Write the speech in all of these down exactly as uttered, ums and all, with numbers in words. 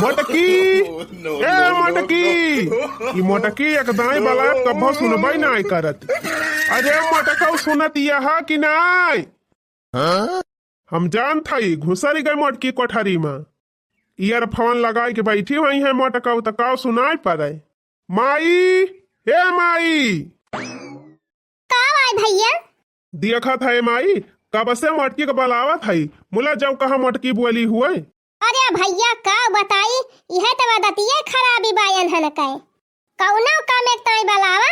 मोटकी, ए मोटकी, ई मोटकी एक दाई बलायब कभो सुनबै नाई करत। अरे मोटकऊ सुनत यहा कि नाई? हम जानत हई घुसर गए मोटकी कोठरी मा। ईयर फोन लगाई के बैठी हुई है मोटकऊ त काव सुनाई पड़े। माई, हे माई। का भाई भैया? देखत है माई, कब से मोटकी के बलावत है, मुला जाऊ कहाँ मोटकी बोली हुए। अरे भैया का बताई, इहे तो आदतिये खराबी बा एनहन के। कौनो काम एक ताई बलावा,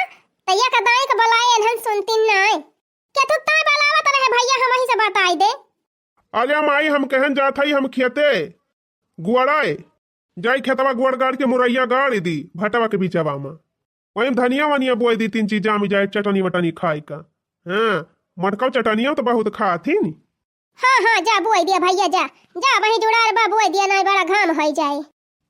त एक दाई के बलाए एनहन सुनती नाई। केथुक ताई बलावत रहे भैया, हमही से बताई दे। अरे माई, हम कहन जात हई, हम खेते गुड़ाए जाई, खेतवा गोड़ गाड़ के मुरैया गाड़ दी भटवा के बीचवा में। वहीं धनिया वनिया बोई दी, तीन चीज जामी जाए, चटनी वटनी खाए का। हाँ, मोटकऊ चटनिया तो बहुत खाथिन। हाँ, हाँ, जा बोई दिया भैया, जा, जा वहीं जुड़ार बा बोई दिया, नाई बड़ा घाम होई जाए।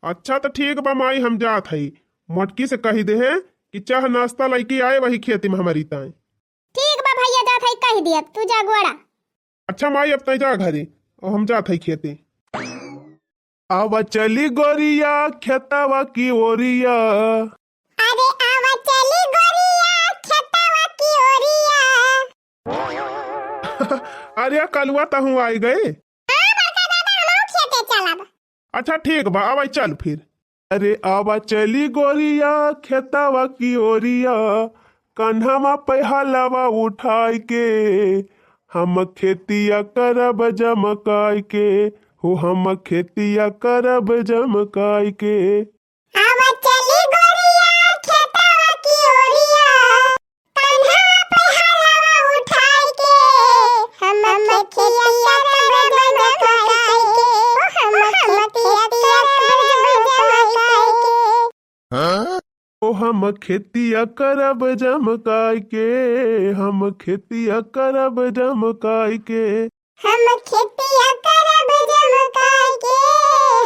अच्छा तो ठीक बा माई, हम जात हई, मोटकी से कही दे है कि चाह नाश्ता लैके आए वही खेती में हमारी ताई। ठीक बा भैया, जात हई, कही दिया, तू जा गोड़ा। अच्छा माई, अब तै जा घरे, और हम जात हई खेते। आवा चली गोरिया खेतवा की ओरिया। अरे आवा चली गोरिया खेतवा की ओरिया। अरे कलुआ तहूँ आई गए। हाँ बड़का दादा, हमहू खेते चलब। अच्छा ठीक बा, आवा चल फिर। अरे आवा चली गोरिया खेतवा की ओरिया, कन्हवा पे हलवा उठाई के, हम खेतिया करब जमकाई के, हो हम खेतिया करब जमकाई के। आवा चली गोरिया खेतवा की ओरिया, कन्हवा पे हलवा उठाई के, हम खेतिया करब जमकाई के, हम खेतिया करब जमकाई के। ओ हम खेतिया करब जमकाई के, हम खेतिया करब जमकाई के। हम खेतिया करब जमकाई के,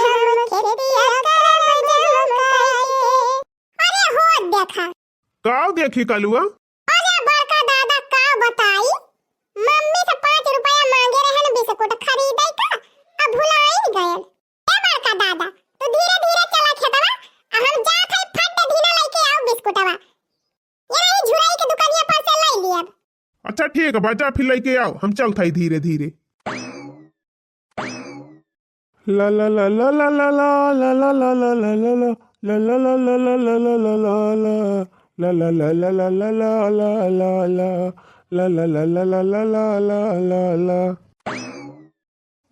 हम खेतिया करब जमकाई के। अरे हो देखा। काव देखी कलुआ? अरे बड़का दादा का बताई, मम्मी से पाँच रुपया मांगे रहन बिस्कुट खरीदे का, अब भुलाइन गयल। ए बड़का दादा, तू धीरे धीरे चला खेतवा, आ हम जात हई फट धीरे लइके आउ बिस्कुटवा। ये रही झुरई के दुकनिया पर से लइ लियब। अच्छा ठीक बा, जा फिर लइके आउ, हम चलत हई धीरे धीरे।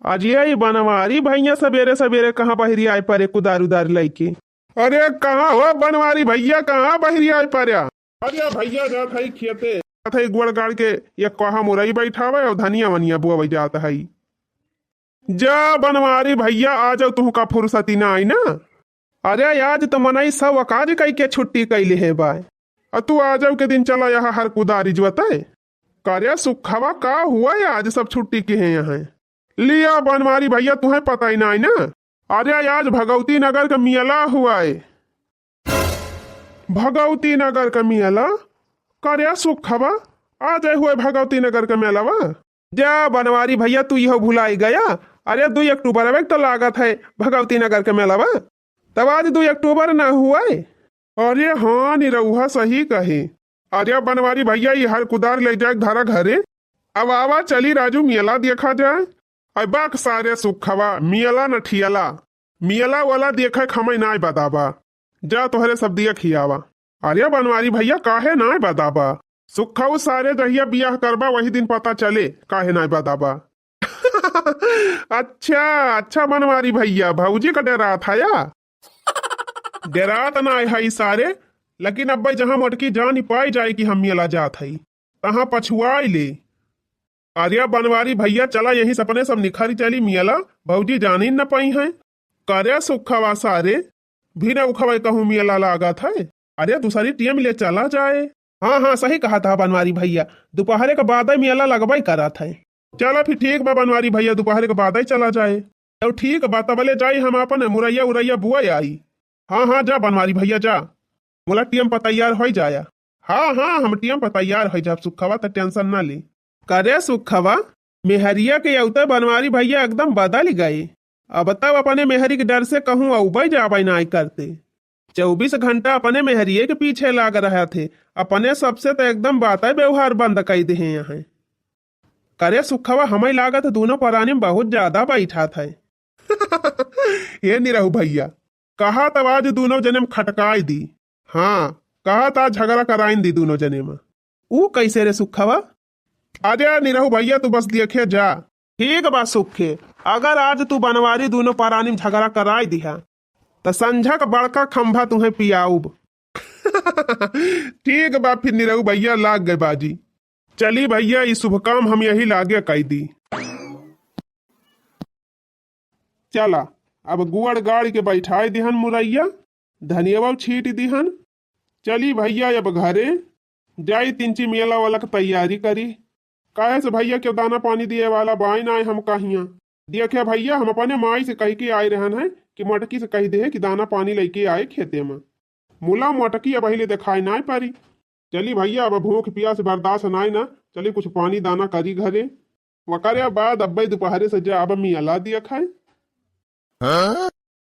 आज यही बनवारी भैया सबेरे सबेरे कहाँ बहरी आए परे कुदार उदार लइके। अरे कहाँ हो बनवारी भैया, कहाँ बहरी आए परे? अरे भैया जात हई खेते, जात हई गोड़ गाड़ के एक कोहा मुरई बैठावे और धनिया वनिया बोवे जात हई। जा बनवारी भैया, आ जाओ, तुहका फुर्सती ना आई ना। अरे आज तो मनई सब काज कई के छुट्टी कई लेहे बा, आ तू आ जाओ के दिन चला यहाँ हर कुदारी जुअते। करे सुखवा का हुआ है, आज सब छुट्टी के हैं यहाँ। लिया बनवारी भैया, तुहें पता ही ना आई ना। अरे आज भगवती नगर का मियला हुआ है। भगवती नगर का मेला? करे सुखवा, आ जाए हुए भगवती नगर का मेलावा। जा बनवारी भैया, तू इहो भुलाई गया। अरे दुई अक्टूबर अब तो लागत है भगवती नगर का मेलावा, तब आज दुई अक्टूबर ना हुए। अरे हाँ निरहुआ सही कहे। अरे बनवारी भैया, ये हर कुदार ले जाए धारा घरे। अब आवा चली राजू मेला देखा जाए। अब बाक सारे सुखवा, मेला न ठियला, मेला वाला देखे के हमें नाय बताबा। जा तोहरे सब दिया खियावा। अरे बनवारी भैया, काहे नाय बताबा? सुखऊ सारे जहिया बियाह करबा वही दिन पता चले काहे नाय बताबा। अच्छा अच्छा बनवारी भैया, भौजी का डरात हया? डरात नाय हई सारे, लेकिन अब्बे जहाँ मोटकी जानी पाई जाए कि हम मेला जात हई, तहाँ पछुआई ले। अरे बनवारी भैया, चला यहीं से अपने सब निखरी चली मेला, भौजी जानी न पाई हैं। करे सुखवा सारे, भी न उखवा कहूँ मेला लागत है। अरे दूसरी टीम ले चला जाए। हाँ हाँ सही कहा था बनवारी भैया, दोपहरे के बाद मेला लगबे करत है। चला फिर ठीक बा बनवारी भैया, दोपहरे के बाद चला जाए। तो ठीक बा, तबले जाई हम अपन मुरैया उरैया बुआ आई। हाँ हाँ जा बनवारी भैया जा, मुला टीम पर तैयार हो जाया। हाँ हाँ हम टीम पर तैयार हो जाब सुखवा, तो टेंशन ना ले। करे सुखवा, मेहरिया के अउते बनवारी भैया एकदम बदल गए। अब तब अपने मेहरी के डर से कहूँ अउबै जाबै नाई करते। चउबीस घंटा अपने मेहरिये के पीछे लाग रहत हे। अपने सबसे त एकदम बातै व्यवहार बंद कइ देहे हैं। करे सुखवा, हमैं लागत दूनो परानी में बहुत ज्यादा बैठात है। ए निरहू भइया, कहा तब आज दूनो जने में खटकाइ दी। हाँ, कहा त आज झगड़ा कराइन दी दूनो जने में। ऊ कैसे रे सुखवा? अरे निरहू भइया, तू बस देखे जा। ठीक बा सुखे, अगर आज तू बनवारी दूनो परानी में झगड़ा कराइ दिहा, त संझा क बड़का खंभा तुहैं पियाउब। ठीक बा, फिर निरहू भइया लाग गए बाजी। चली भइया, ई शुभ काम हम यही लागे कइ दी। चला, अब गुअड़ गाड़ के बैठाइ दिहन मुरैया, धनियवा छीट दिहन। चली भइया, अब घरे जाई, तिनची मेला वाला क तैयारी करी। काहे से भइया, केहू दाना पानी दिए वाला बाय नाय हमका हियाँ। देखे भइया, हम अपने माई से कहि के आए रहन हैं कि मटकी से कहि देहे कि दाना पानी लइके आए खेते में। मुला मटकी अब हिले देखाए नाय परी। चली भइया, अब भूख पियास बर्दाश्त नाय ना, चली कुछ पानी दाना करी घरे। वकरे बाद अब्बै दुपहरे से जा अब मेला देखाए।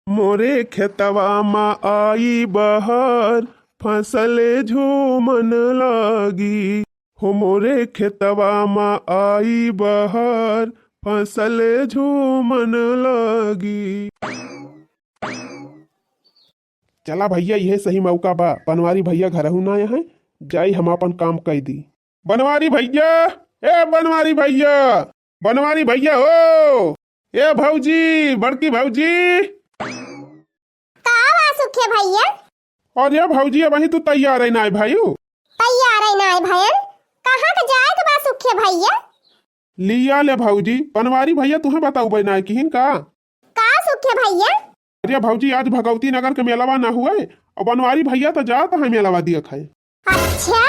मोरे खेतवा मा आई बहार, फसल झूमन लागी। हो मोरे खेतवा मा आई बहार, फसल झूमन लागी। चला भइया, इहे सही मौका बा। बनवारी भइया घरहू ना आए हैं, जाई हम आपन काम कइ दी। बनवारी भइया, ए बनवारी भइया, बनवारी भइया हो, ए भौजी, बड़की भौजी। का बा सुखे भइया? अरे भौजी, अबहीं तू तैयार है नाय भइउ? तैयार है नाय भयन, कहाँ के जाए के बा सुखे भइया? लिया ले भौजी, बनवारी भइया तुहैं बताउबै नाय किहिन का? का सुखे भइया? अरे भौजी, आज भगवती नगर के मेलवा ना हुए, अउर बनवारी भइया त जात हैं मेलवा देखाए। अच्छा,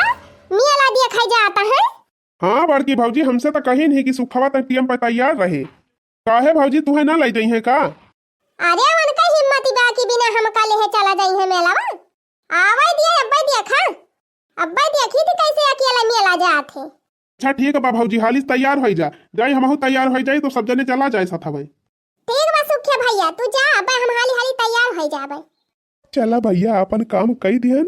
मेला देखाए जात हैं? हाँ बड़की भौजी, हमसे त कहिन ही कि सुखवा तक टीएम पे तैयार रहे। काहे भौजी, तुहैं ना लइ जइहैं का? अरे उनका हिम्मत बा कि बिना हमका लेहे चला जइहैं मेलवा? आवै दिया, अब्बै देखा, अब्बै देखी थी कैसे अकेला मेला जात है। अच्छा ठीक बा भौजी, हाली से तैयार होइ जा, जाई हमहू तैयार होइ जाई तो सब जने चला जाए साथ में। ठीक बा सुखे भइया, तू जा, अब्बै हम हाली हाली तैयार होइ जाबै। चला भइया, आपन काम कइ दिहन,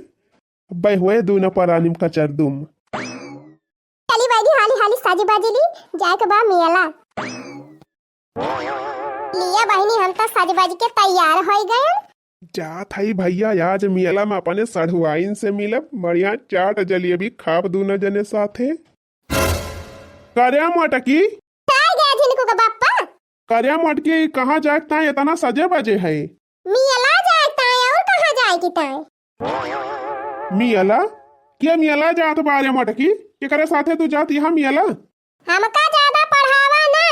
अब्बै हुए दूनो परानी में कचर दुम। चली बहिनी, हाली हाली साजी बाजी ली, जाए के बा मेला। लिया बहिनी, हम त साजी बाजी के तैयार होइ गए। जात हई भइया, आज मेला में अपने सढ़ुआइन से मिलब, बढ़िया चाट जलेबी खाब दूनो जने साथे। करे मटकी। का गे झिनकू के बापा? करे मटकी, कहाँ जाए के ताई इतना सजे बजे है? मेला जाए के ताई, और कहाँ जाए के ताई? मेला? के मेला जात बा रे मटकी? केकरे साथे तू जात यहाँ मेला? हमका ज्यादा पढ़ावा ना,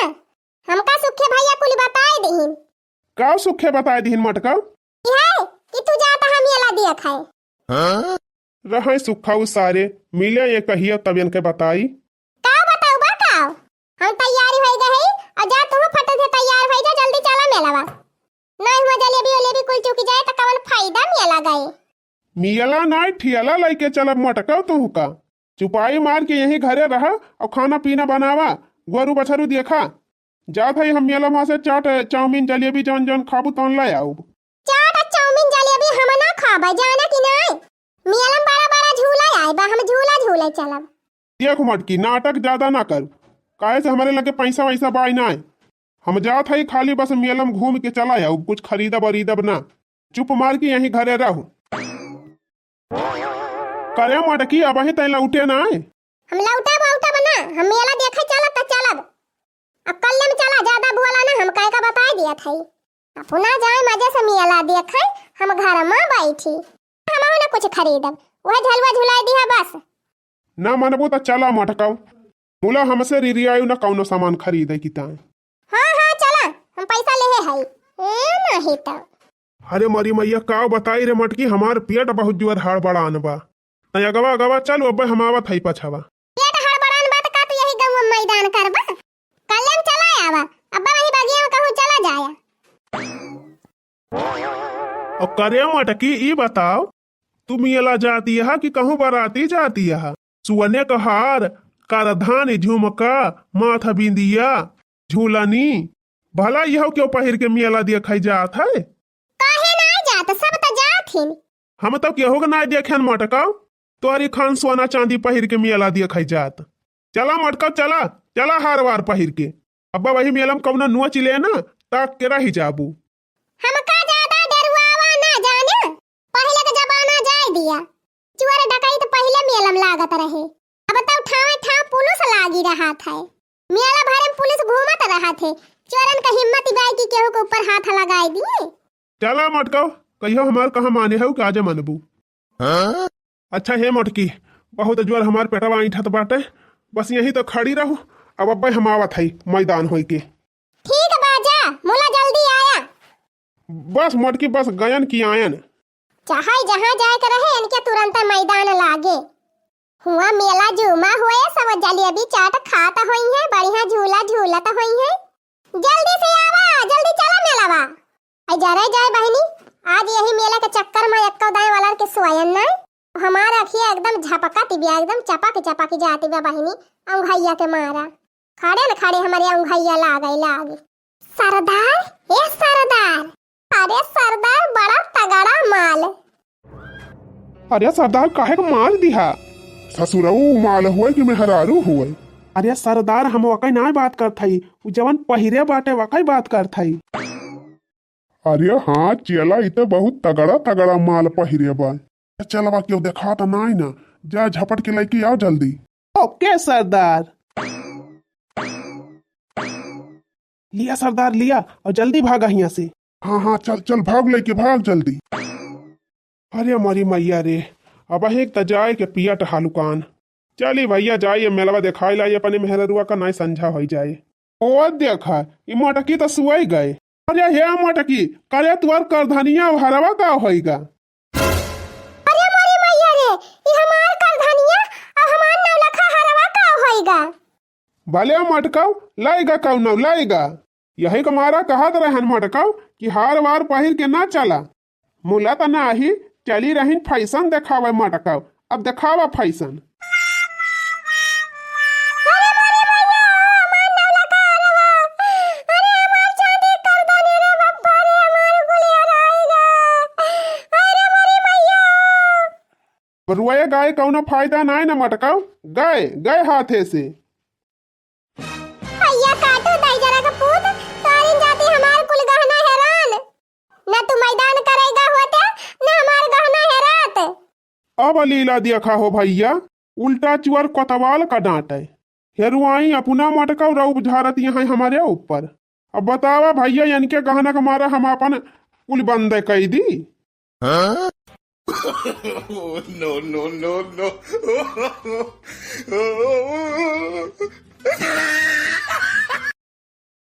हमका सुखे भइया कुल बताए दिहिन। का सुखे बताए दिहिन मटका? इहे कि तू जात हा मेला देखाए। हाँ? रहे सुखा उ सारे, मिले ये कहिया तब इनके बताई। का बताउबा का? हम तैयारी होइ गए हई, अउर जा तुहू फट से तैयार होइ जा, जल्दी चला मेलावा। नहीं हुआ जलेबी वलेबी कुल चुकी जाए त कवन फायदा मेला गए। मेला नाई ठेला लइके चलब मटका तुहका। चुपाई मार के यहीं घरे रहा अउर खाना पीना बनावा, गोरू बछरू देखा। जात हई हम मेला वहाँ से चाट, चाउमीन, जलेबी जौन जौन खाबू तौन ले आउब। चाट आ चाउमीन जलेबी हम ना खाबे, जाने कि नाई? मेला में बड़ा बड़ा झूला आए बा, हम झूला झूले चलब। देख मटकी, नाटक ज्यादा ना कर, काहे से हमरे लगे पैसा वैसा बाई नाई। हम जात हई खाली बस मेला में घूम के चला आउब, कुछ खरीदब वरीदब ना। चुप मार के यहीं घरे रहू। करे मटकी, अबहीं तैं लौटे नाई? हम लौटब औटब ना, हम मेला देखे चलब त चलब। अब कल्ले में चला, ज्यादा बोला ना, हम कहे का बताए दिया था। अपना जाए मजे से मेला देखे, हम घर में बैठी। हम ना कुछ खरीदब, वह झलुआ झुलाए दिया बस। ना मनबू त चला मटकाऊ, मुला हमसे रिरियायु न कौनो सामान खरीदे की ताए। हाँ, हाँ, चला, हम पैसा लेहे हई। ए, नहीं तो। अरे मरी मैया, का बताई रे मटकी, हमार पेट बहुत जोर हड़बड़ान बा। तै अगवा, अगवा चल, अब्बे हम आवत हई पछवा। पेट हड़बड़ान बा त का तू यही गाँव में मैदान करबा? कल्ले में चला आवा, अब्बा वही बगिया में कहूँ चला जाया। और करे मटकी, ई बताओ, तू मेला जाती है कि कहूँ बराती जाती है? सुअने का हार, करधानी, झुमका, माथा बिंदिया, झूलनी, भला यहू केहू पहिर के मेला देखइ जात है? काहे नाहीं जात, सब त जात हिन। हम तउ केहू के नाहीं देखेन मोटकउ, तोहरी खान सोना चाँदी पहिर के मेला देखइ जात। चला मोटकउ, चला, चला हार वार पहिर के। अब्बा वही मेला में कउनो नोच ले ना, ताक के रहि जाबू। हमका जादा डेरुआवा ना जाने, पहिले के जमाना जाइ दिया। चोर डकैत पहिले मेला में लागत रहे, अब तउ ठावे ठाव पुलिस लागि रहत है। मेला भरे में पुलिस घूमत रहत है, चोरन क हिम्मत बाय कि केहू के ऊपर हाथ लगाइ दिए। चला मोटकउ, कहियो हमार कहा माने हउ कि आजे मनबू। अच्छा हे मोटकी, बहुत जोर हमार पेटवा ऐंठत बाटे, बस यहीं तउ खड़ी रहू, अब अब्बे हम आवत हई मैदान होइके। ठीक बा, जा, मुला जल्दी आया। बस मोटकी, बस गयन कि आयन। चाहे जहाँ जाए के रहे, इनके तुरंत मैदान लागे। हुआ मेला झूमा हुए, सब जलेबी चाट खात होइहैं, बढ़िया झूला झूलत होइहैं। जल्दी से आवा, जल्दी चला मेलावा। आई जा रे जाए बहिनी, आज यही मेला के चक्कर में एक्को दाएं वाला के सोयन ना। हमार अखिया एकदम झपकत बिया, एकदम चपक चपक जात बिया बहिनी, औंघैया के मारा। खड़े न खड़े हमरे औंघैया लागे लागे। सरदार, ए सरदार, अरे सरदार, बड़ा तगड़ा माल। अरे सरदार, काहे के मार दिहा? ससुरऊ माल होए कि मेहरारू होए? अरे सरदार, हम वकै नाय बात करत हई, उ जवन पहिरे बाटे वकै बात करत हई। अरे हाँ चेला, इ त बहुत तगड़ा तगड़ा माल पहिरे बा। चलवा केहू देखात नाय ना, जा झपट के लइके आओ जल्दी। ओके सरदार। लिया सरदार लिया, और जल्दी भागा हियां से। हाँ हाँ, चल चल, भाग लइके भाग जल्दी। अरे मरी मैया रे, अब एक त जाए के पियट हालुकान। चली भैया, जाइए मेलवा देखाई लाई अपने मेहररुआ का, नाई संझा होई जाए। ओ देखा, ई मोटकी त सुआई गए। अरे हे मोटकी, करे तुअर करधनिया हरवा का होइगा? अरे मोरी मैया रे, ई हमार करधनिया और हमार नौलखा हरवा का होइगा? भले मटकाऊ, लाइगा कौनो, लाइगा। यही के मारा कहत रहन मटकाऊ कि हार वार पहिर के ना चला। मुला त नाही, चली रहिन फैशन देखावे मटकाऊ। अब देखावा फैशन। अरे मोरे भैया, हमार नौलखा हरवा। अरे हमार चांदी करधनी रे बप्पा रे, हमार गुलिया रहेगा। अरे मोरे भैया। रुए गाए कौनो फायदा नाय न मटकाऊ, गए, गए हाथे से। भैया काटू दाई जरा का पूत, तारिन जाती हमार कुल गहना हेरान। न तू मैदान करेगा होते, न हमार गहना हेरात। अब लीला देखा हो भैया, उल्टा चुअर कोतवाल का डांटे। हेरुआई अपना मटकाऊ रऊ बुझारत यहाँ हमारे ऊपर। अब बतावा भैया, इनके गहना के मारा हम अपन कुल बंद कई दी। हाँ? No, no, no, no।